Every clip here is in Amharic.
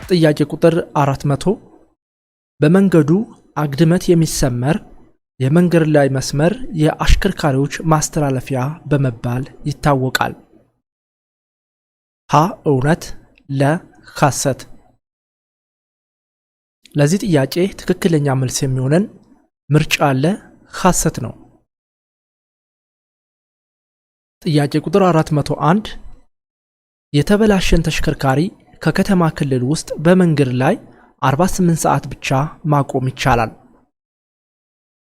ጥያቄ ቁጥር 400። በመንገዱ አግድመት የሚሰመር የመንገድ ላይ መስመር የአሽከርካሪዎች ማስተላለፊያ በመባል ይታወቃል። ሀ እውነት፣ ለ ሐሰት። ለዚህ ጥያቄ ትክክለኛ መልስ የሚሆነን ምርጫ ለ ሐሰት ነው። ጥያቄ ቁጥር 401። የተበላሸን ተሽከርካሪ ከከተማ ክልል ውስጥ በመንገድ ላይ 48 ሰዓት ብቻ ማቆም ይቻላል።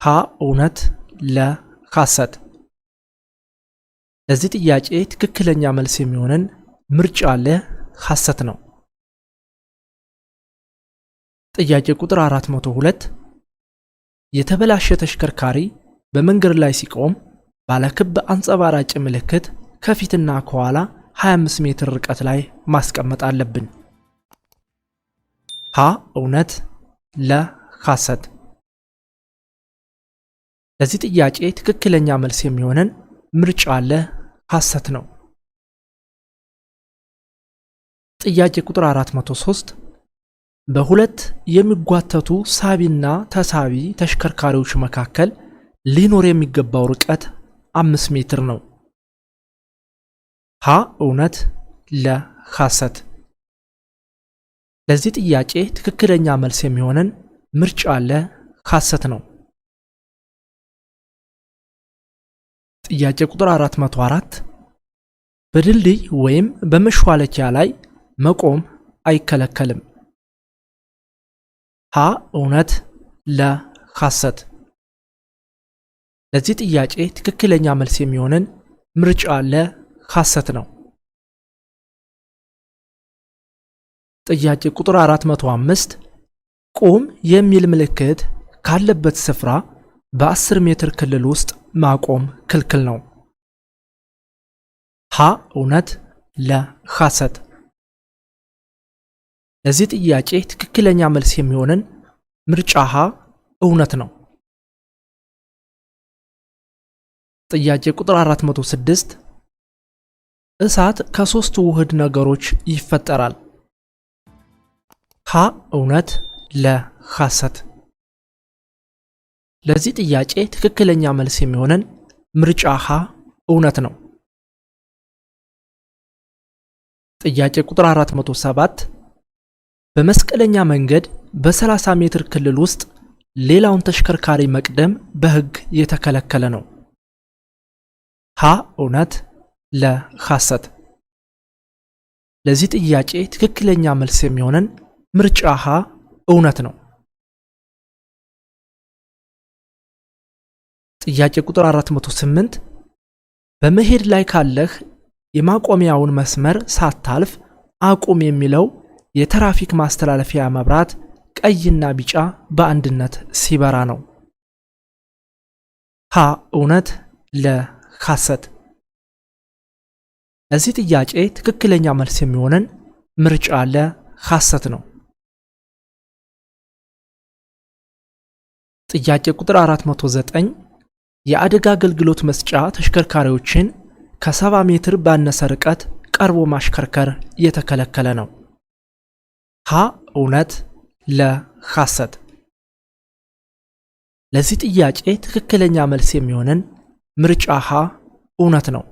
ሀ እውነት፣ ለ ሐሰት። ለዚህ ጥያቄ ትክክለኛ መልስ የሚሆነን ምርጫ ለ ሐሰት ነው። ጥያቄ ቁጥር 402። የተበላሸ ተሽከርካሪ በመንገድ ላይ ሲቆም ባለክብ አንጸባራቂ ምልክት ከፊትና ከኋላ 25 ሜትር ርቀት ላይ ማስቀመጥ አለብን። ሀ እውነት፣ ለ ሐሰት። ለዚህ ጥያቄ ትክክለኛ መልስ የሚሆነን ምርጫ ለ ሐሰት ነው። ጥያቄ ቁጥር 403። በሁለት የሚጓተቱ ሳቢና ተሳቢ ተሽከርካሪዎች መካከል ሊኖር የሚገባው ርቀት 5 ሜትር ነው። ሀ እውነት፣ ለ ሐሰት። ለዚህ ጥያቄ ትክክለኛ መልስ የሚሆነን ምርጫ ለ ሐሰት ነው። ጥያቄ ቁጥር 404። በድልድይ ወይም በመሿለኪያ ላይ መቆም አይከለከልም። ሀ እውነት፣ ለ ሐሰት። ለዚህ ጥያቄ ትክክለኛ መልስ የሚሆነን ምርጫ ለ ሐሰት ነው። ጥያቄ ቁጥር 405። ቁም የሚል ምልክት ካለበት ስፍራ በ10 ሜትር ክልል ውስጥ ማቆም ክልክል ነው። ሀ እውነት፣ ለ ሐሰት። ለዚህ ጥያቄ ትክክለኛ መልስ የሚሆነን ምርጫ ሀ እውነት ነው። ጥያቄ ቁጥር 406። እሳት ከሶስት ውህድ ነገሮች ይፈጠራል። ሀ እውነት፣ ለ ሐሰት። ለዚህ ጥያቄ ትክክለኛ መልስ የሚሆነን ምርጫ ሀ እውነት ነው። ጥያቄ ቁጥር 407። በመስቀለኛ መንገድ በ30 ሜትር ክልል ውስጥ ሌላውን ተሽከርካሪ መቅደም በሕግ የተከለከለ ነው። ሀ እውነት፣ ለ ሐሰት። ለዚህ ጥያቄ ትክክለኛ መልስ የሚሆነን ምርጫ ሀ እውነት ነው። ጥያቄ ቁጥር 408። በመሄድ ላይ ካለህ የማቆሚያውን መስመር ሳታልፍ አቁም የሚለው የትራፊክ ማስተላለፊያ መብራት ቀይና ቢጫ በአንድነት ሲበራ ነው። ሀ እውነት፣ ለ ሐሰት። ለዚህ ጥያቄ ትክክለኛ መልስ የሚሆነን ምርጫ ለ ሐሰት ነው። ጥያቄ ቁጥር 409። የአደጋ አገልግሎት መስጫ ተሽከርካሪዎችን ከ70 ሜትር ባነሰ ርቀት ቀርቦ ማሽከርከር የተከለከለ ነው። ሀ እውነት፣ ለ ሐሰት። ለዚህ ጥያቄ ትክክለኛ መልስ የሚሆነን ምርጫ ሀ እውነት ነው።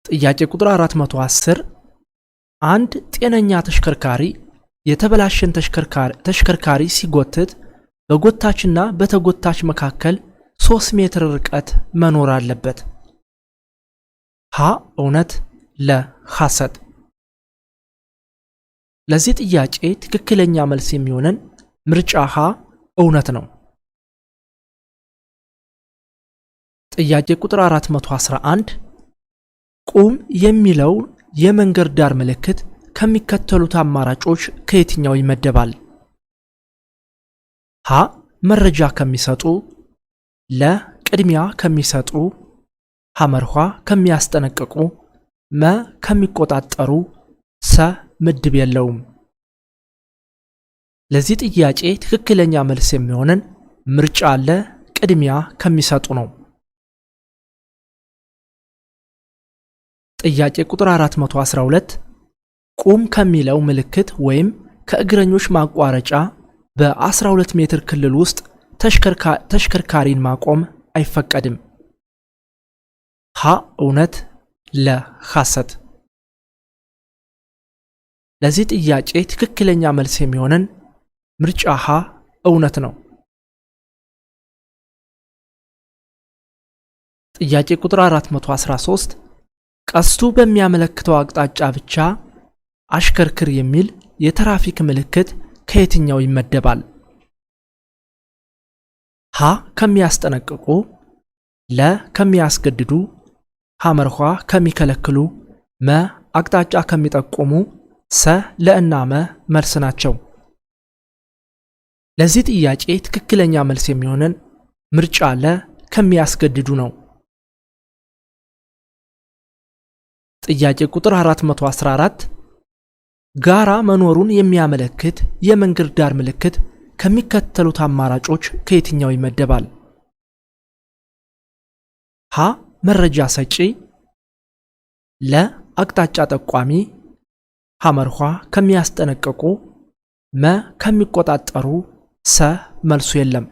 ጥያቄ ቁጥር 410። አንድ ጤነኛ ተሽከርካሪ የተበላሸን ተሽከርካሪ ሲጎትት በጎታችና በተጎታች መካከል 3 ሜትር ርቀት መኖር አለበት። ሀ እውነት፣ ለ ሐሰት። ለዚህ ጥያቄ ትክክለኛ መልስ የሚሆነን ምርጫ ሀ እውነት ነው። ጥያቄ ቁጥር 411። ቁም የሚለው የመንገድ ዳር ምልክት ከሚከተሉት አማራጮች ከየትኛው ይመደባል? ሀ መረጃ ከሚሰጡ፣ ለ ቅድሚያ ከሚሰጡ፣ ሐመርኋ ከሚያስጠነቅቁ፣ መ ከሚቆጣጠሩ፣ ሰ ምድብ የለውም። ለዚህ ጥያቄ ትክክለኛ መልስ የሚሆነን ምርጫ ለ ቅድሚያ ከሚሰጡ ነው። ጥያቄ ቁጥር 412። ቁም ከሚለው ምልክት ወይም ከእግረኞች ማቋረጫ በ12 ሜትር ክልል ውስጥ ተሽከርካሪን ማቆም አይፈቀድም። ሀ እውነት፣ ለ ሐሰት። ለዚህ ጥያቄ ትክክለኛ መልስ የሚሆነን ምርጫ ሀ እውነት ነው። ጥያቄ ቁጥር 413 ቀስቱ በሚያመለክተው አቅጣጫ ብቻ አሽከርክር የሚል የትራፊክ ምልክት ከየትኛው ይመደባል? ሀ ከሚያስጠነቅቁ፣ ለ ከሚያስገድዱ፣ ሐመርኋ ከሚከለክሉ፣ መ አቅጣጫ ከሚጠቁሙ፣ ሰ ለእና መ መልስ ናቸው። ለዚህ ጥያቄ ትክክለኛ መልስ የሚሆነን ምርጫ ለ ከሚያስገድዱ ነው። ጥያቄ ቁጥር 414 ጋራ መኖሩን የሚያመለክት የመንገድ ዳር ምልክት ከሚከተሉት አማራጮች ከየትኛው ይመደባል? ሀ መረጃ ሰጪ፣ ለ አቅጣጫ ጠቋሚ፣ ሐመርኋ ከሚያስጠነቅቁ፣ መ ከሚቆጣጠሩ፣ ሰ መልሱ የለም።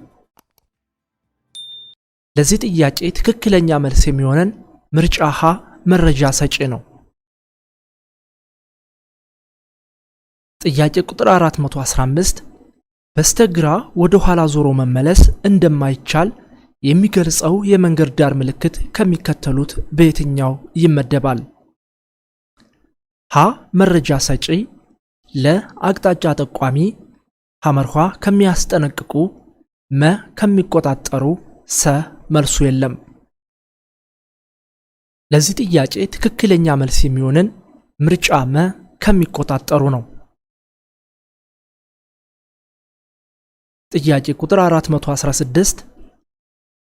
ለዚህ ጥያቄ ትክክለኛ መልስ የሚሆነን ምርጫ ሀ መረጃ ሰጪ ነው። ጥያቄ ቁጥር 415 በስተግራ ወደ ኋላ ዞሮ መመለስ እንደማይቻል የሚገልጸው የመንገድ ዳር ምልክት ከሚከተሉት በየትኛው ይመደባል? ሀ መረጃ ሰጪ፣ ለ አቅጣጫ ጠቋሚ፣ ሐመርኋ ከሚያስጠነቅቁ፣ መ ከሚቆጣጠሩ፣ ሰ መልሱ የለም። ለዚህ ጥያቄ ትክክለኛ መልስ የሚሆንን ምርጫ መ ከሚቆጣጠሩ ነው። ጥያቄ ቁጥር 416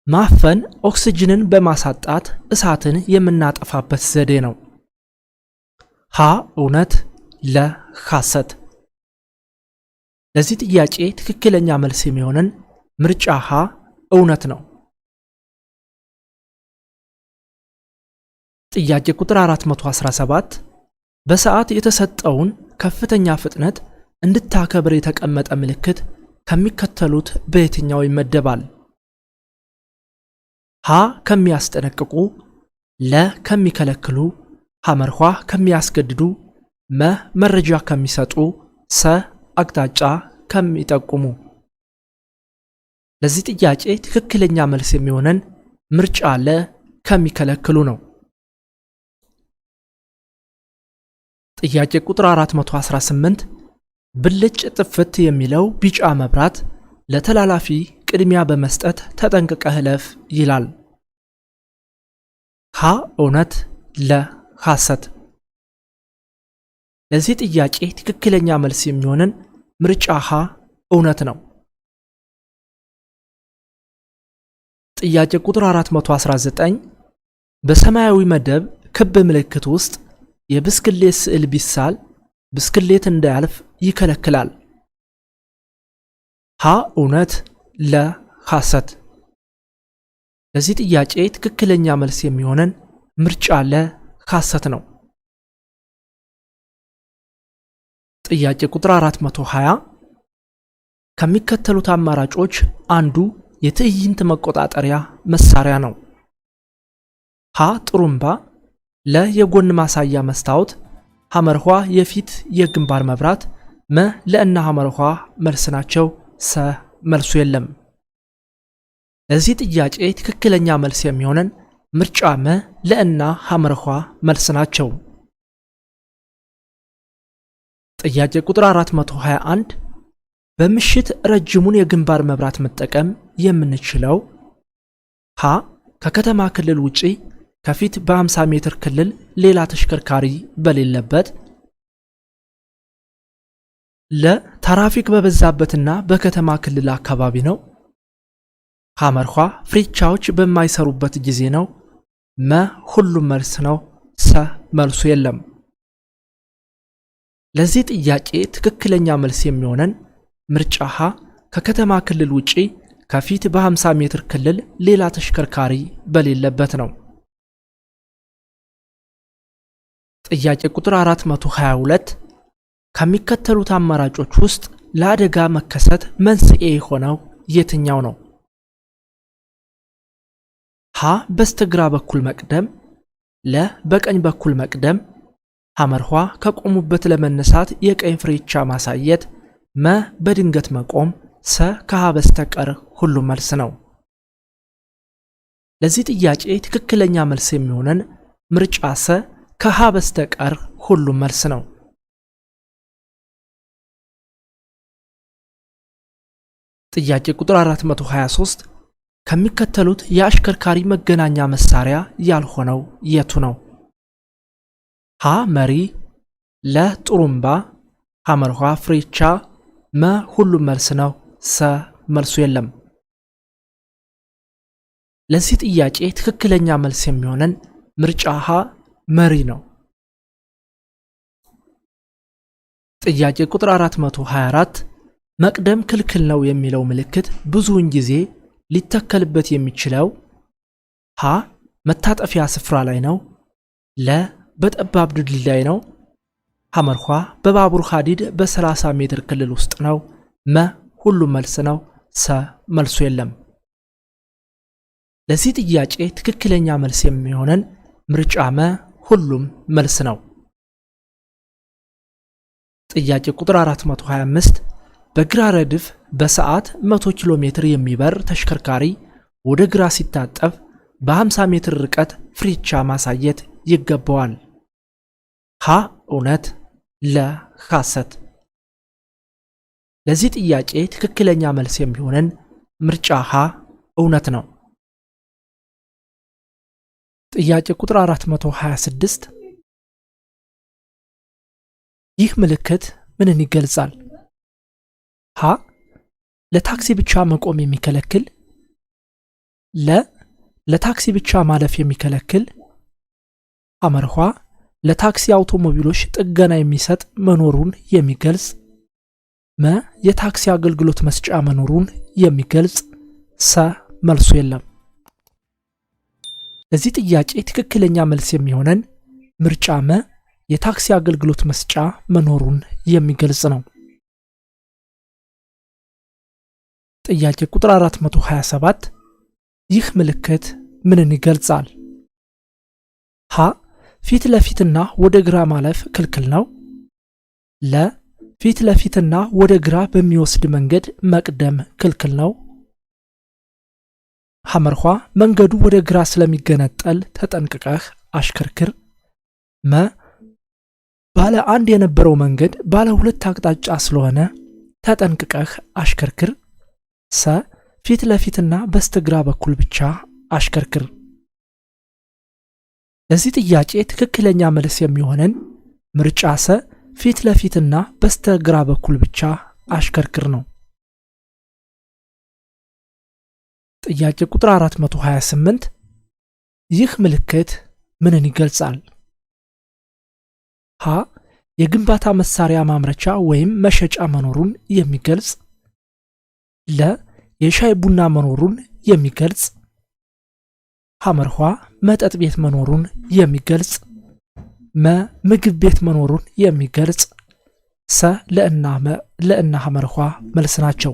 ማፈን ኦክስጅንን በማሳጣት እሳትን የምናጠፋበት ዘዴ ነው። ሀ እውነት፣ ለ ሐሰት። ለዚህ ጥያቄ ትክክለኛ መልስ የሚሆንን ምርጫ ሀ እውነት ነው። ጥያቄ ቁጥር 417 በሰዓት የተሰጠውን ከፍተኛ ፍጥነት እንድታከብር የተቀመጠ ምልክት ከሚከተሉት በየትኛው ይመደባል? ሀ ከሚያስጠነቅቁ፣ ለ ከሚከለክሉ፣ ሐመርኋ ከሚያስገድዱ፣ መ መረጃ ከሚሰጡ፣ ሰ አቅጣጫ ከሚጠቁሙ። ለዚህ ጥያቄ ትክክለኛ መልስ የሚሆነን ምርጫ ለ ከሚከለክሉ ነው። ጥያቄ ቁጥር 418 ብልጭ ጥፍት የሚለው ቢጫ መብራት ለተላላፊ ቅድሚያ በመስጠት ተጠንቅቀህ እለፍ ይላል። ሀ እውነት፣ ለ ሐሰት። ለዚህ ጥያቄ ትክክለኛ መልስ የሚሆንን ምርጫ ሀ እውነት ነው። ጥያቄ ቁጥር 419 በሰማያዊ መደብ ክብ ምልክት ውስጥ የብስክሌት ስዕል ቢሳል ብስክሌት እንዳያልፍ ይከለክላል። ሀ እውነት፣ ለ ሐሰት። ለዚህ ጥያቄ ትክክለኛ መልስ የሚሆነን ምርጫ ለ ሐሰት ነው። ጥያቄ ቁጥር 420 ከሚከተሉት አማራጮች አንዱ የትዕይንት መቆጣጠሪያ መሳሪያ ነው። ሀ ጥሩምባ፣ ለ የጎን ማሳያ መስታወት፣ ሐመርኋ የፊት የግንባር መብራት፣ መ ለእና ሐመርኋ መልስ ናቸው። ሰ መልሱ የለም። ለዚህ ጥያቄ ትክክለኛ መልስ የሚሆነን ምርጫ መ ለእና ሐመርኋ መልስ ናቸው። ጥያቄ ቁጥር 421 በምሽት ረጅሙን የግንባር መብራት መጠቀም የምንችለው ሀ ከከተማ ክልል ውጪ ከፊት በ50 ሜትር ክልል ሌላ ተሽከርካሪ በሌለበት፣ ለ ትራፊክ በበዛበትና በከተማ ክልል አካባቢ ነው፣ ሐመርኋ ፍሬቻዎች በማይሰሩበት ጊዜ ነው፣ መ ሁሉም መልስ ነው፣ ሰ መልሱ የለም። ለዚህ ጥያቄ ትክክለኛ መልስ የሚሆነን ምርጫ ሀ ከከተማ ክልል ውጪ ከፊት በ50 ሜትር ክልል ሌላ ተሽከርካሪ በሌለበት ነው። ጥያቄ ቁጥር 422 ከሚከተሉት አማራጮች ውስጥ ለአደጋ መከሰት መንስኤ የሆነው የትኛው ነው? ሀ በስተግራ በኩል መቅደም፣ ለ በቀኝ በኩል መቅደም፣ ሐመርኋ ከቆሙበት ለመነሳት የቀኝ ፍሬቻ ማሳየት፣ መ በድንገት መቆም፣ ሰ ከሀ በስተቀር ሁሉም መልስ ነው። ለዚህ ጥያቄ ትክክለኛ መልስ የሚሆነን ምርጫ ሰ ከሀ በስተቀር ሁሉም መልስ ነው። ጥያቄ ቁጥር 423 ከሚከተሉት የአሽከርካሪ መገናኛ መሳሪያ ያልሆነው የቱ ነው? ሀ መሪ፣ ለ ጥሩምባ፣ ሐመርኋ ፍሬቻ፣ መ ሁሉም መልስ ነው፣ ሰ መልሱ የለም። ለዚህ ጥያቄ ትክክለኛ መልስ የሚሆነን ምርጫ ሀ መሪ ነው። ጥያቄ ቁጥር 424 መቅደም ክልክል ነው የሚለው ምልክት ብዙውን ጊዜ ሊተከልበት የሚችለው ሀ መታጠፊያ ስፍራ ላይ ነው፣ ለ በጠባብ ድልድይ ላይ ነው፣ ሐመርኳ በባቡር ሐዲድ በ30 ሜትር ክልል ውስጥ ነው፣ መ ሁሉም መልስ ነው፣ ሰ መልሱ የለም። ለዚህ ጥያቄ ትክክለኛ መልስ የሚሆነን ምርጫ መ ሁሉም መልስ ነው። ጥያቄ ቁጥር 425 በግራ ረድፍ በሰዓት 100 ኪሎ ሜትር የሚበር ተሽከርካሪ ወደ ግራ ሲታጠፍ በ50 ሜትር ርቀት ፍሬቻ ማሳየት ይገባዋል። ሀ እውነት፣ ለ ሐሰት። ለዚህ ጥያቄ ትክክለኛ መልስ የሚሆነን ምርጫ ሀ እውነት ነው። ጥያቄ ቁጥር 426 ይህ ምልክት ምንን ይገልጻል? ሀ ለታክሲ ብቻ መቆም የሚከለክል፣ ለ ለታክሲ ብቻ ማለፍ የሚከለክል፣ አመርኋ ለታክሲ አውቶሞቢሎች ጥገና የሚሰጥ መኖሩን የሚገልጽ፣ መ የታክሲ አገልግሎት መስጫ መኖሩን የሚገልጽ፣ ሰ መልሱ የለም። ለዚህ ጥያቄ ትክክለኛ መልስ የሚሆነን ምርጫ መ የታክሲ አገልግሎት መስጫ መኖሩን የሚገልጽ ነው። ጥያቄ ቁጥር 427 ይህ ምልክት ምንን ይገልጻል? ሀ ፊት ለፊትና ወደ ግራ ማለፍ ክልክል ነው። ለ ፊት ለፊትና ወደ ግራ በሚወስድ መንገድ መቅደም ክልክል ነው። ሐመርኋ መንገዱ ወደ ግራ ስለሚገነጠል ተጠንቅቀህ አሽከርክር። መ ባለ አንድ የነበረው መንገድ ባለ ሁለት አቅጣጫ ስለሆነ ተጠንቅቀህ አሽከርክር። ሰ ፊት ለፊትና በስተግራ በኩል ብቻ አሽከርክር። ለዚህ ጥያቄ ትክክለኛ መልስ የሚሆነን ምርጫ ሰ ፊት ለፊትና በስተግራ በኩል ብቻ አሽከርክር ነው። ጥያቄ ቁጥር 428 ይህ ምልክት ምንን ይገልጻል? ሀ የግንባታ መሳሪያ ማምረቻ ወይም መሸጫ መኖሩን የሚገልጽ፣ ለ የሻይ ቡና መኖሩን የሚገልጽ፣ ሐመርኋ መጠጥ ቤት መኖሩን የሚገልጽ፣ መ ምግብ ቤት መኖሩን የሚገልጽ፣ ሰ ለእና ሐመርኋ መልስ ናቸው።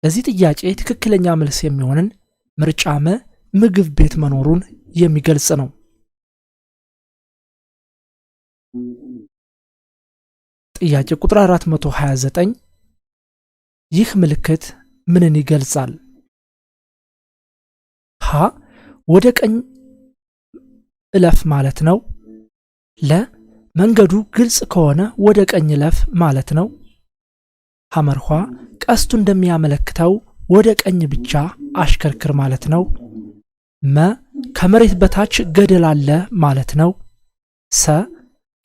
ለዚህ ጥያቄ ትክክለኛ መልስ የሚሆንን ምርጫ መ ምግብ ቤት መኖሩን የሚገልጽ ነው። ጥያቄ ቁጥር 429 ይህ ምልክት ምንን ይገልጻል? ሀ ወደ ቀኝ እለፍ ማለት ነው። ለ መንገዱ ግልጽ ከሆነ ወደ ቀኝ እለፍ ማለት ነው። ሐመርኋ ቀስቱ እንደሚያመለክተው ወደ ቀኝ ብቻ አሽከርክር ማለት ነው። መ ከመሬት በታች ገደል አለ ማለት ነው። ሰ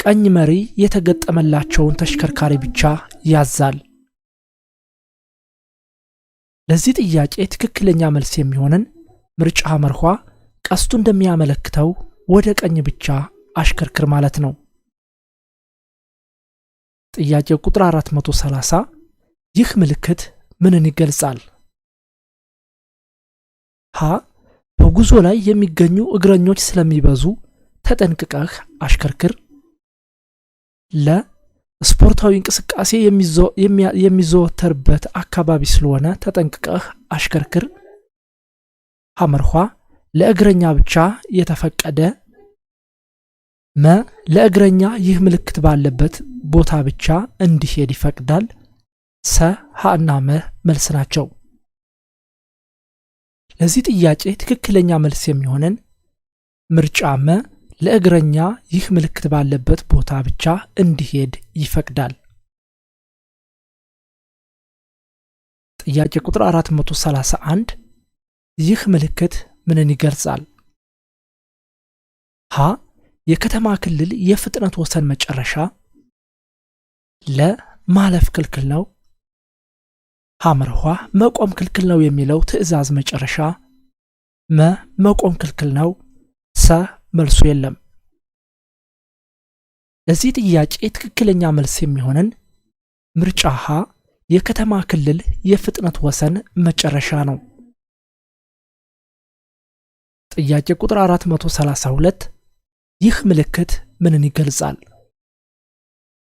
ቀኝ መሪ የተገጠመላቸውን ተሽከርካሪ ብቻ ያዛል። ለዚህ ጥያቄ ትክክለኛ መልስ የሚሆንን ምርጫ መርኋ ቀስቱ እንደሚያመለክተው ወደ ቀኝ ብቻ አሽከርክር ማለት ነው። ጥያቄ ቁጥር 430 ይህ ምልክት ምንን ይገልጻል? ሀ በጉዞ ላይ የሚገኙ እግረኞች ስለሚበዙ ተጠንቅቀህ አሽከርክር። ለ ስፖርታዊ እንቅስቃሴ የሚዘወተርበት አካባቢ ስለሆነ ተጠንቅቀህ አሽከርክር። ሐመርኋ ለእግረኛ ብቻ የተፈቀደ። መ ለእግረኛ ይህ ምልክት ባለበት ቦታ ብቻ እንዲሄድ ይፈቅዳል። ሰ ሀ እና መ መልስ ናቸው። ለዚህ ጥያቄ ትክክለኛ መልስ የሚሆነን ምርጫ መ ለእግረኛ ይህ ምልክት ባለበት ቦታ ብቻ እንዲሄድ ይፈቅዳል። ጥያቄ ቁጥር 431 ይህ ምልክት ምንን ይገልጻል? ሀ የከተማ ክልል የፍጥነት ወሰን መጨረሻ፣ ለ ማለፍ ክልክል ነው፣ ሐመርኋ መቆም ክልክል ነው የሚለው ትዕዛዝ መጨረሻ፣ መ መቆም ክልክል ነው፣ ሰ መልሱ የለም። ለዚህ ጥያቄ ትክክለኛ መልስ የሚሆነን ምርጫ ሀ የከተማ ክልል የፍጥነት ወሰን መጨረሻ ነው። ጥያቄ ቁጥር 432 ይህ ምልክት ምንን ይገልጻል?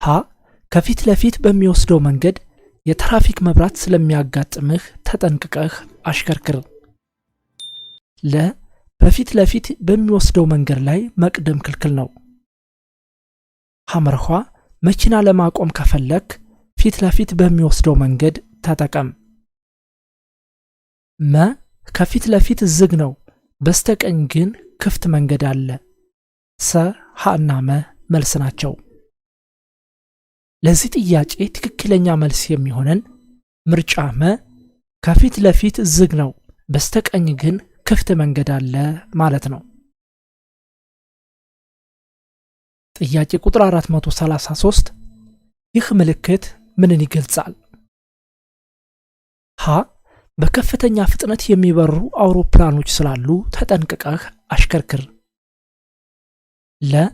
ሀ ከፊት ለፊት በሚወስደው መንገድ የትራፊክ መብራት ስለሚያጋጥምህ ተጠንቅቀህ አሽከርክር። ለ በፊት ለፊት በሚወስደው መንገድ ላይ መቅደም ክልክል ነው። ሐመርኋ መኪና ለማቆም ከፈለክ ፊት ለፊት በሚወስደው መንገድ ተጠቀም። መ ከፊት ለፊት ዝግ ነው፣ በስተቀኝ ግን ክፍት መንገድ አለ። ሰ ሀ እና መ መልስ ናቸው። ለዚህ ጥያቄ ትክክለኛ መልስ የሚሆነን ምርጫ መ ከፊት ለፊት ዝግ ነው፣ በስተቀኝ ግን ክፍት መንገድ አለ ማለት ነው። ጥያቄ ቁጥር 433 ይህ ምልክት ምንን ይገልጻል? ሀ በከፍተኛ ፍጥነት የሚበሩ አውሮፕላኖች ስላሉ ተጠንቅቀህ አሽከርክር። ለ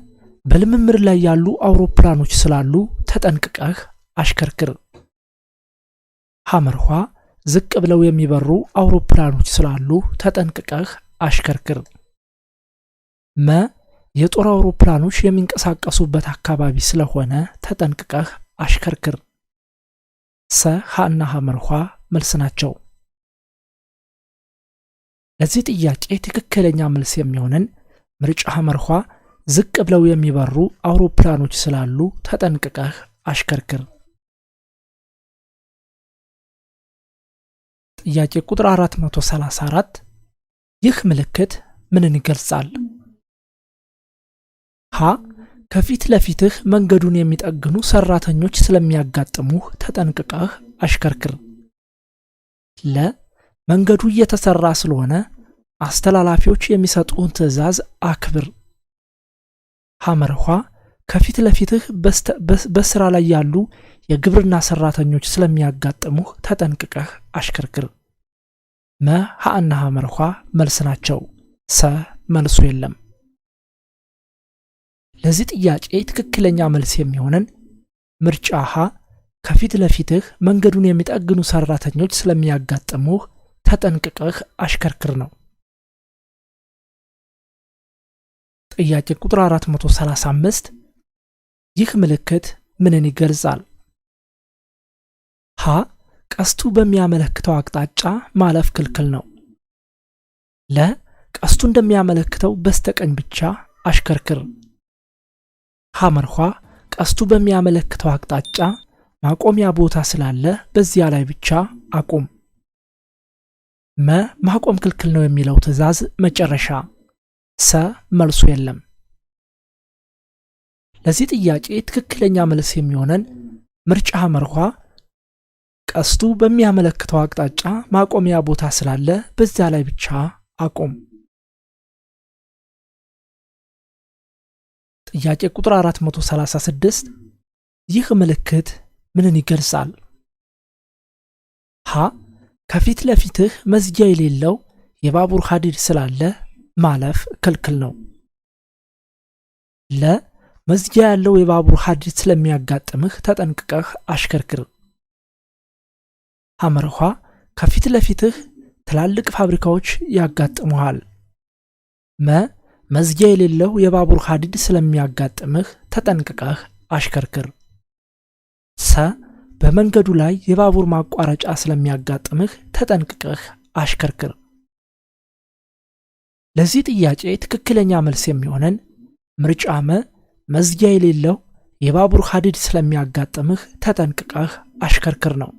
በልምምድ ላይ ያሉ አውሮፕላኖች ስላሉ ተጠንቅቀህ አሽከርክር። ሐመርኋ ዝቅ ብለው የሚበሩ አውሮፕላኖች ስላሉ ተጠንቅቀህ አሽከርክር። መ የጦር አውሮፕላኖች የሚንቀሳቀሱበት አካባቢ ስለሆነ ተጠንቅቀህ አሽከርክር። ሰ ሀና ሐመርኋ መልስ ናቸው። ለዚህ ጥያቄ ትክክለኛ መልስ የሚሆነን ምርጫ ሐመርኋ ዝቅ ብለው የሚበሩ አውሮፕላኖች ስላሉ ተጠንቅቀህ አሽከርክር። ጥያቄ ቁጥር 434 ይህ ምልክት ምንን ይገልጻል? ሀ ከፊት ለፊትህ መንገዱን የሚጠግኑ ሰራተኞች ስለሚያጋጥሙህ ተጠንቅቀህ አሽከርክር። ለ መንገዱ እየተሰራ ስለሆነ አስተላላፊዎች የሚሰጡህን ትዕዛዝ አክብር። ሐመርኋ ከፊት ለፊትህ በስራ ላይ ያሉ የግብርና ሰራተኞች ስለሚያጋጥሙህ ተጠንቅቀህ አሽከርክር። መ ሀና ሐመርኋ መልስ ናቸው። ሰ መልሱ የለም። ለዚህ ጥያቄ ትክክለኛ መልስ የሚሆነን ምርጫ ሀ ከፊት ለፊትህ መንገዱን የሚጠግኑ ሰራተኞች ስለሚያጋጥሙህ ተጠንቅቀህ አሽከርክር ነው። ጥያቄ ቁጥር 435 ይህ ምልክት ምንን ይገልጻል? ሀ ቀስቱ በሚያመለክተው አቅጣጫ ማለፍ ክልክል ነው። ለ ቀስቱ እንደሚያመለክተው በስተቀኝ ብቻ አሽከርክር። ሐመርኋ ቀስቱ በሚያመለክተው አቅጣጫ ማቆሚያ ቦታ ስላለ በዚያ ላይ ብቻ አቁም። መ ማቆም ክልክል ነው የሚለው ትዕዛዝ መጨረሻ። ሰ መልሱ የለም። ለዚህ ጥያቄ ትክክለኛ መልስ የሚሆነን ምርጫ ሐመርኋ ቀስቱ በሚያመለክተው አቅጣጫ ማቆሚያ ቦታ ስላለ በዚያ ላይ ብቻ አቁም። ጥያቄ ቁጥር 436 ይህ ምልክት ምንን ይገልጻል? ሀ ከፊት ለፊትህ መዝጊያ የሌለው የባቡር ሐዲድ ስላለ ማለፍ ክልክል ነው። ለ መዝጊያ ያለው የባቡር ሐዲድ ስለሚያጋጥምህ ተጠንቅቀህ አሽከርክር። ሐመርኋ ከፊት ለፊትህ ትላልቅ ፋብሪካዎች ያጋጥሙሃል። መ መዝጊያ የሌለው የባቡር ሐዲድ ስለሚያጋጥምህ ተጠንቅቀህ አሽከርክር። ሰ በመንገዱ ላይ የባቡር ማቋረጫ ስለሚያጋጥምህ ተጠንቅቀህ አሽከርክር። ለዚህ ጥያቄ ትክክለኛ መልስ የሚሆነን ምርጫ መ መዝጊያ የሌለው የባቡር ሀዲድ ስለሚያጋጥምህ ተጠንቅቀህ አሽከርክር ነው።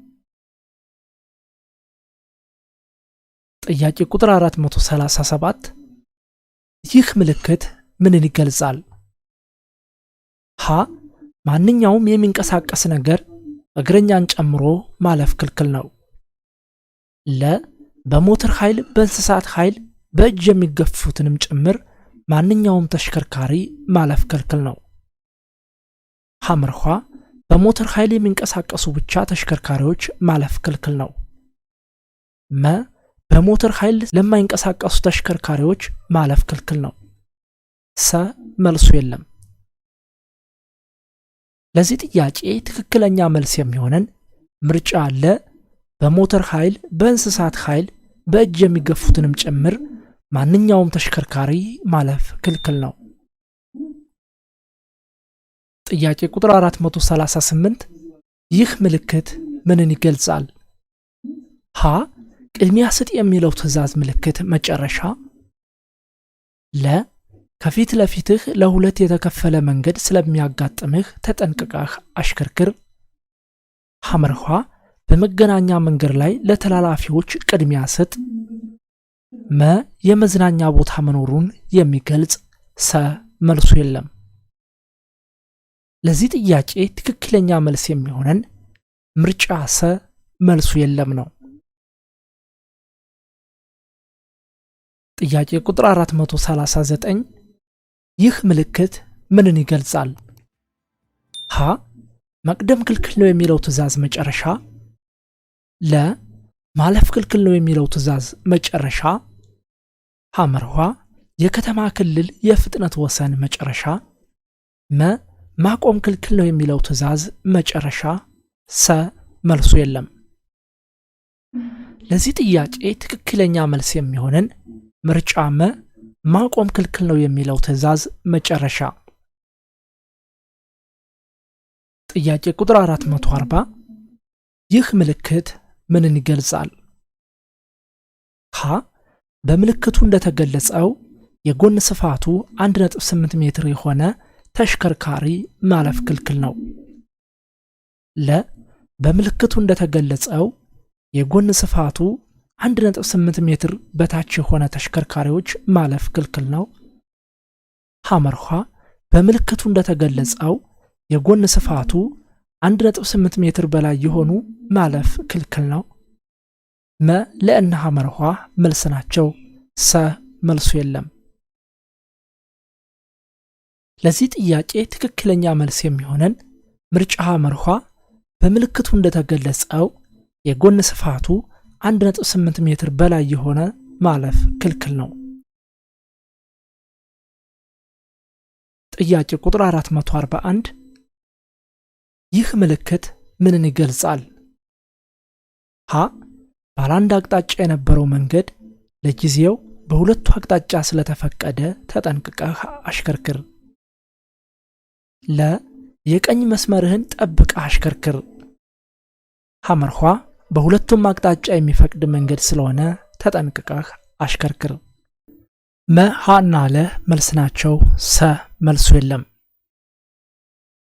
ጥያቄ ቁጥር 437 ይህ ምልክት ምንን ይገልጻል? ሀ ማንኛውም የሚንቀሳቀስ ነገር እግረኛን ጨምሮ ማለፍ ክልክል ነው። ለ በሞተር ኃይል፣ በእንስሳት ኃይል፣ በእጅ የሚገፉትንም ጭምር ማንኛውም ተሽከርካሪ ማለፍ ክልክል ነው። ሐመርኋ በሞተር ኃይል የሚንቀሳቀሱ ብቻ ተሽከርካሪዎች ማለፍ ክልክል ነው። መ በሞተር ኃይል ለማይንቀሳቀሱ ተሽከርካሪዎች ማለፍ ክልክል ነው። ሰ መልሱ የለም። ለዚህ ጥያቄ ትክክለኛ መልስ የሚሆነን ምርጫ ለ በሞተር ኃይል፣ በእንስሳት ኃይል፣ በእጅ የሚገፉትንም ጭምር ማንኛውም ተሽከርካሪ ማለፍ ክልክል ነው። ጥያቄ ቁጥር 438 ይህ ምልክት ምንን ይገልጻል? ሀ ቅድሚያ ስጥ የሚለው ትዕዛዝ ምልክት መጨረሻ፣ ለ ከፊት ለፊትህ ለሁለት የተከፈለ መንገድ ስለሚያጋጥምህ ተጠንቅቀህ አሽከርክር፣ ሐመርኋ በመገናኛ መንገድ ላይ ለተላላፊዎች ቅድሚያ ስጥ፣ መ የመዝናኛ ቦታ መኖሩን የሚገልጽ፣ ሰ መልሱ የለም። ለዚህ ጥያቄ ትክክለኛ መልስ የሚሆነን ምርጫ ሰ መልሱ የለም ነው። ጥያቄ ቁጥር 439 ይህ ምልክት ምንን ይገልጻል? ሀ መቅደም ክልክል ነው የሚለው ትዕዛዝ መጨረሻ፣ ለ ማለፍ ክልክል ነው የሚለው ትዕዛዝ መጨረሻ፣ ሐመርኋ የከተማ ክልል የፍጥነት ወሰን መጨረሻ፣ መ ማቆም ክልክል ነው የሚለው ትዕዛዝ መጨረሻ፣ ሰ መልሱ የለም። ለዚህ ጥያቄ ትክክለኛ መልስ የሚሆንን ምርጫ መ ማቆም ክልክል ነው የሚለው ትዕዛዝ መጨረሻ። ጥያቄ ቁጥር 440 ይህ ምልክት ምንን ይገልጻል? ሀ በምልክቱ እንደተገለጸው የጎን ስፋቱ 1.8 ሜትር የሆነ ተሽከርካሪ ማለፍ ክልክል ነው። ለ በምልክቱ እንደተገለጸው የጎን ስፋቱ 1.8 ሜትር በታች የሆነ ተሽከርካሪዎች ማለፍ ክልክል ነው። ሐመርኋ በምልክቱ እንደተገለጸው የጎን ስፋቱ 1.8 ሜትር በላይ የሆኑ ማለፍ ክልክል ነው። መ ለእነ ሐመርኋ መልስ ናቸው። ሰ መልሱ የለም። ለዚህ ጥያቄ ትክክለኛ መልስ የሚሆነን ምርጫ ሐመርኋ በምልክቱ እንደተገለጸው የጎን ስፋቱ 1.8 ሜትር በላይ የሆነ ማለፍ ክልክል ነው። ጥያቄ ቁጥር 441 ይህ ምልክት ምንን ይገልጻል? ሀ ባለ አንድ አቅጣጫ የነበረው መንገድ ለጊዜው በሁለቱ አቅጣጫ ስለተፈቀደ ተጠንቅቀህ አሽከርክር። ለ የቀኝ መስመርህን ጠብቀህ አሽከርክር። ሐመርኋ በሁለቱም አቅጣጫ የሚፈቅድ መንገድ ስለሆነ ተጠንቅቀህ አሽከርክር። መ ሀ እና ለ መልስ ናቸው። ሰ መልሱ የለም።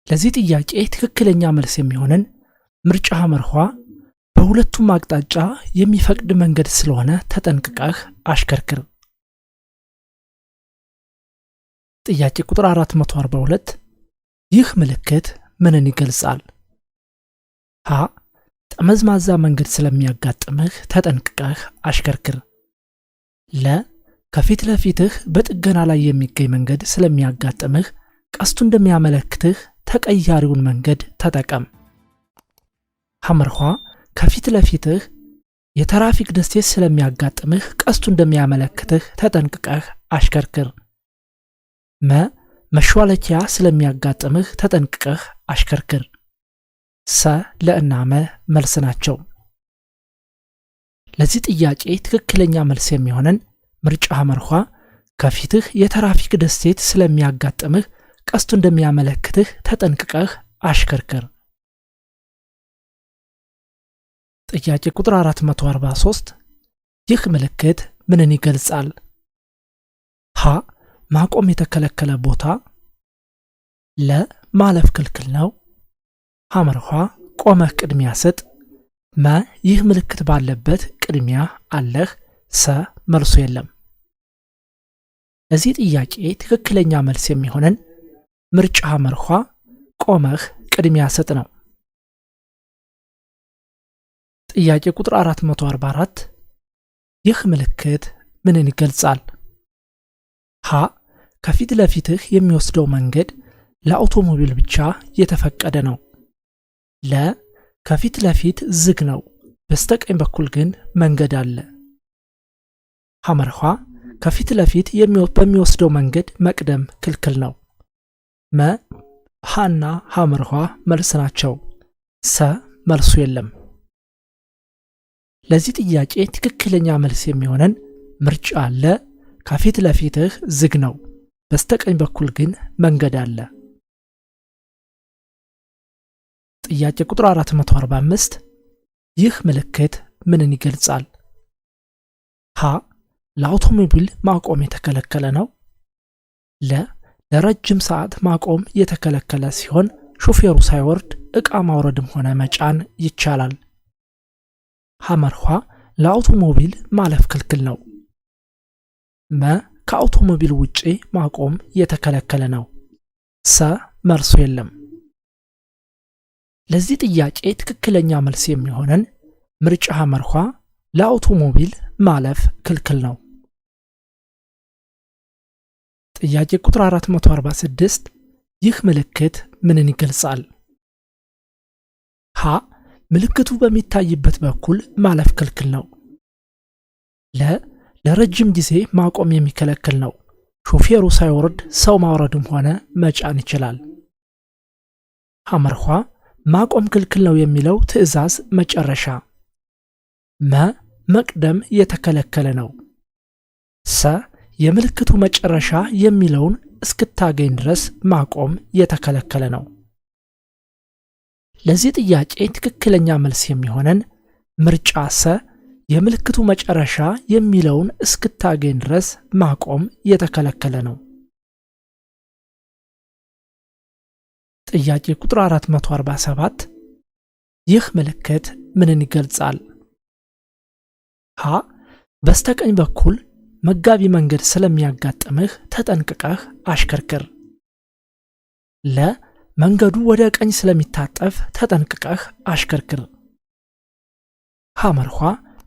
ለዚህ ጥያቄ ትክክለኛ መልስ የሚሆንን ምርጫ ሐመርኋ በሁለቱም አቅጣጫ የሚፈቅድ መንገድ ስለሆነ ተጠንቅቀህ አሽከርክር። ጥያቄ ቁጥር 442 ይህ ምልክት ምንን ይገልጻል? ሀ ጠመዝማዛ መንገድ ስለሚያጋጥምህ ተጠንቅቀህ አሽከርክር። ለ ከፊት ለፊትህ በጥገና ላይ የሚገኝ መንገድ ስለሚያጋጥምህ ቀስቱ እንደሚያመለክትህ ተቀያሪውን መንገድ ተጠቀም። ሐመርኋ ከፊት ለፊትህ የትራፊክ ደሴት ስለሚያጋጥምህ ቀስቱ እንደሚያመለክትህ ተጠንቅቀህ አሽከርክር። መ መሿለኪያ ስለሚያጋጥምህ ተጠንቅቀህ አሽከርክር። ሰ ለእና መ መልስ ናቸው። ለዚህ ጥያቄ ትክክለኛ መልስ የሚሆነን ምርጫ መርኋ ከፊትህ የትራፊክ ደሴት ስለሚያጋጥምህ ቀስቱ እንደሚያመለክትህ ተጠንቅቀህ አሽከርክር። ጥያቄ ቁጥር 443 ይህ ምልክት ምንን ይገልጻል? ሀ ማቆም የተከለከለ ቦታ፣ ለ ማለፍ ክልክል ነው፣ ሐመርኋ ቆመህ ቅድሚያ ስጥ፣ መ ይህ ምልክት ባለበት ቅድሚያ አለህ፣ ሰ መልሱ የለም። ለዚህ ጥያቄ ትክክለኛ መልስ የሚሆነን ምርጫ ሐመርኋ ቆመህ ቅድሚያ ስጥ ነው። ጥያቄ ቁጥር 444 ይህ ምልክት ምንን ይገልጻል? ሀ ከፊት ለፊትህ የሚወስደው መንገድ ለአውቶሞቢል ብቻ የተፈቀደ ነው። ለ ከፊት ለፊት ዝግ ነው፣ በስተቀኝ በኩል ግን መንገድ አለ። ሐመርኋ ከፊት ለፊት በሚወስደው መንገድ መቅደም ክልክል ነው። መ ሀና ሐመርኋ መልስ ናቸው። ሰ መልሱ የለም። ለዚህ ጥያቄ ትክክለኛ መልስ የሚሆነን ምርጫ ለ ከፊት ለፊትህ ዝግ ነው፣ በስተቀኝ በኩል ግን መንገድ አለ። ጥያቄ ቁጥር 445 ይህ ምልክት ምንን ይገልጻል? ሀ ለአውቶሞቢል ማቆም የተከለከለ ነው። ለ ለረጅም ሰዓት ማቆም የተከለከለ ሲሆን ሾፌሩ ሳይወርድ ዕቃ ማውረድም ሆነ መጫን ይቻላል። ሐመርኋ ለአውቶሞቢል ማለፍ ክልክል ነው። መ ከአውቶሞቢል ውጪ ማቆም የተከለከለ ነው። ሰ መልሱ የለም። ለዚህ ጥያቄ ትክክለኛ መልስ የሚሆነን ምርጫ ሐመርኋ ለአውቶሞቢል ማለፍ ክልክል ነው። ጥያቄ ቁጥር 446 ይህ ምልክት ምንን ይገልጻል? ሀ ምልክቱ በሚታይበት በኩል ማለፍ ክልክል ነው። ለ ለረጅም ጊዜ ማቆም የሚከለክል ነው። ሾፌሩ ሳይወርድ ሰው ማውረድም ሆነ መጫን ይችላል። ሐመርኋ ማቆም ክልክል ነው የሚለው ትዕዛዝ መጨረሻ። መ መቅደም የተከለከለ ነው። ሰ የምልክቱ መጨረሻ የሚለውን እስክታገኝ ድረስ ማቆም የተከለከለ ነው። ለዚህ ጥያቄ ትክክለኛ መልስ የሚሆነን ምርጫ ሰ የምልክቱ መጨረሻ የሚለውን እስክታገኝ ድረስ ማቆም የተከለከለ ነው። ጥያቄ ቁጥር 447 ይህ ምልክት ምንን ይገልጻል? ሀ በስተቀኝ በኩል መጋቢ መንገድ ስለሚያጋጥምህ ተጠንቅቀህ አሽከርክር። ለ መንገዱ ወደ ቀኝ ስለሚታጠፍ ተጠንቅቀህ አሽከርክር። ሐመርኋ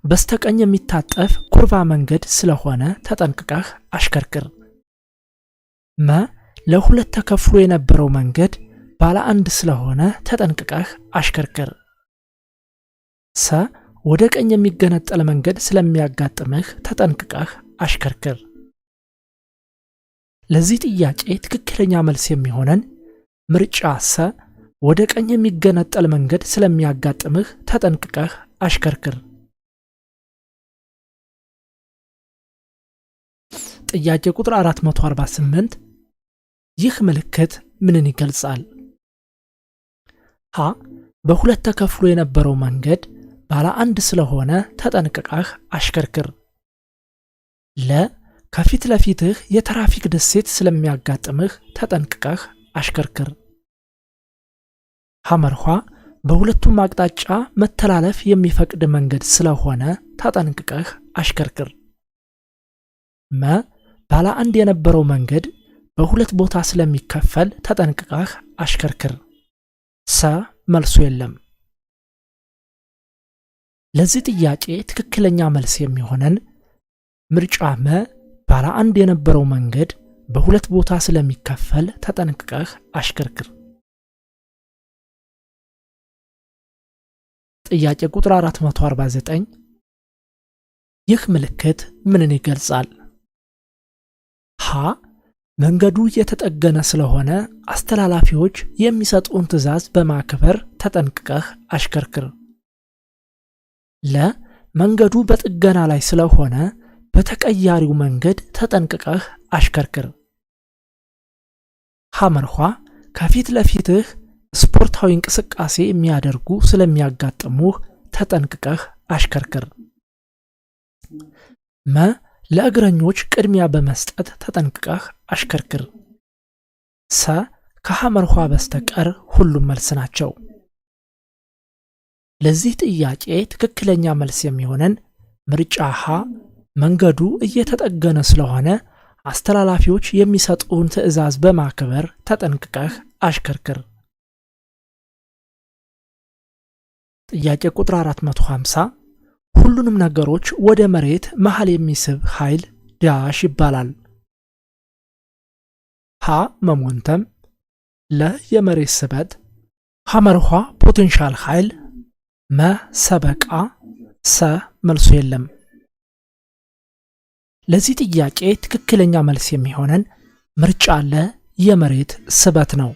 በስተቀኝ የሚታጠፍ ኩርባ መንገድ ስለሆነ ተጠንቅቀህ አሽከርክር። መ ለሁለት ተከፍሎ የነበረው መንገድ ባለ አንድ ስለሆነ ተጠንቅቀህ አሽከርክር። ሰ ወደ ቀኝ የሚገነጠል መንገድ ስለሚያጋጥምህ ተጠንቅቀህ አሽከርክር። ለዚህ ጥያቄ ትክክለኛ መልስ የሚሆነን ምርጫ ሰ ወደ ቀኝ የሚገነጠል መንገድ ስለሚያጋጥምህ ተጠንቅቀህ አሽከርክር። ጥያቄ ቁጥር 448 ይህ ምልክት ምንን ይገልጻል? ሀ በሁለት ተከፍሎ የነበረው መንገድ ባለ አንድ ስለሆነ ተጠንቅቀህ አሽከርክር። ለ ከፊት ለፊትህ የትራፊክ ደሴት ስለሚያጋጥምህ ተጠንቅቀህ አሽከርክር። ሐመርኋ በሁለቱም አቅጣጫ መተላለፍ የሚፈቅድ መንገድ ስለሆነ ተጠንቅቀህ አሽከርክር። መ ባለ አንድ የነበረው መንገድ በሁለት ቦታ ስለሚከፈል ተጠንቅቀህ አሽከርክር። ሰ መልሱ የለም። ለዚህ ጥያቄ ትክክለኛ መልስ የሚሆነን ምርጫ መ ባለ አንድ የነበረው መንገድ በሁለት ቦታ ስለሚከፈል ተጠንቅቀህ አሽከርክር። ጥያቄ ቁጥር 449 ይህ ምልክት ምንን ይገልጻል? ሀ መንገዱ የተጠገነ ስለሆነ አስተላላፊዎች የሚሰጡን ትዕዛዝ በማክበር ተጠንቅቀህ አሽከርክር። ለ መንገዱ በጥገና ላይ ስለሆነ በተቀያሪው መንገድ ተጠንቅቀህ አሽከርክር። ሐመርኋ ከፊት ለፊትህ ስፖርታዊ እንቅስቃሴ የሚያደርጉ ስለሚያጋጥሙህ ተጠንቅቀህ አሽከርክር። መ ለእግረኞች ቅድሚያ በመስጠት ተጠንቅቀህ አሽከርክር። ሰ ከሐመርኋ በስተቀር ሁሉም መልስ ናቸው። ለዚህ ጥያቄ ትክክለኛ መልስ የሚሆነን ምርጫ ሀ መንገዱ እየተጠገነ ስለሆነ አስተላላፊዎች የሚሰጡን ትዕዛዝ በማክበር ተጠንቅቀህ አሽከርክር። ጥያቄ ቁጥር 450፣ ሁሉንም ነገሮች ወደ መሬት መሃል የሚስብ ኃይል dash ይባላል። ሀ momentum፣ ለ የመሬት ስበት፣ ሐመርኋ potential ኃይል፣ መ ሰበቃ፣ ሰ መልሱ የለም። ለዚህ ጥያቄ ትክክለኛ መልስ የሚሆነን ምርጫ ለ የመሬት ስበት ነው።